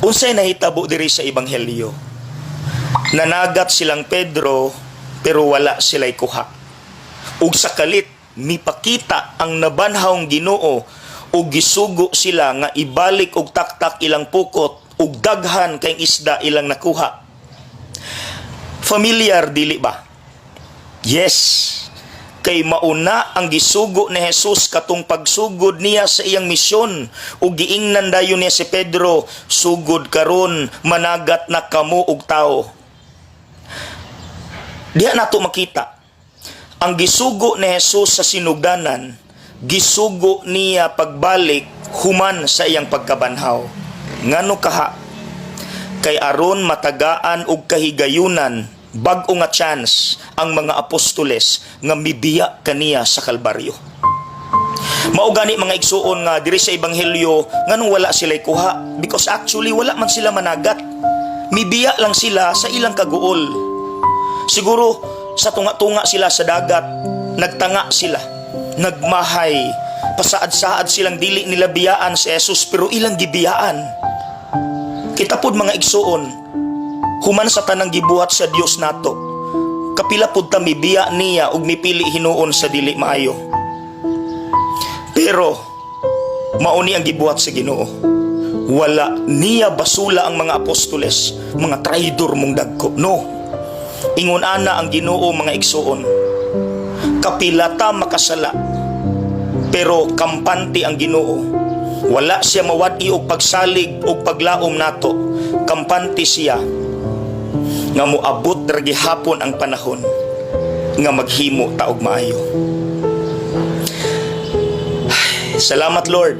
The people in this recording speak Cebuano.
Unsay nahitabo diri sa Ebanghelyo? Nanagat silang Pedro pero wala sila'y kuha. Ug sa kalit mipakita ang nabanhawng Ginoo ug gisugo sila nga ibalik og taktak ilang pukot ug daghan kay isda ilang nakuha. Familiar, dili ba? Yes. Kay mauna ang gisugo ni Jesus katong pagsugod niya sa iyang misyon ug giingnan dayon niya si Pedro, "Sugod karon managat na kamo og tao." Diha nato makita ang gisugo ni Jesus sa sinugdanan, gisugo niya pagbalik human sa iyang pagkabanhaw. Ngano kaha? Kay aron matagaan og kahigayunan, bag-o nga chance ang mga apostoles nga mibiya kaniya sa Kalbaryo. Mao gani, mga igsuon, nga diri sa Ebanghelyo, nganong wala sila kuha? Because actually wala man sila managat. Mibiya lang sila sa ilang kaguol. Siguro sa tunga-tunga sila sa dagat, nagtanga sila, nagmahay, pasaad-saad silang dili nila biyaan si Jesus pero ilang gibiyaan. Kita pod, mga igsuon, human sa tanang gibuhat sa Dios nato, kapila pud ta mibiya niya ug mipili hinuon sa dili maayo. Pero mao ni ang gibuhat sa Ginoo. Wala niya basula ang mga apostoles, "Mga traidor mong dagko." No. Ingon ana ang Ginoo, mga igsuon. Kapila ta makasala, pero kampante ang Ginoo. Wala siya mawad-i og pagsalig og paglaom nato. Kampante siya nga moabot ra gihapon ang panahon nga maghimo ta og maayo. Salamat, Lord.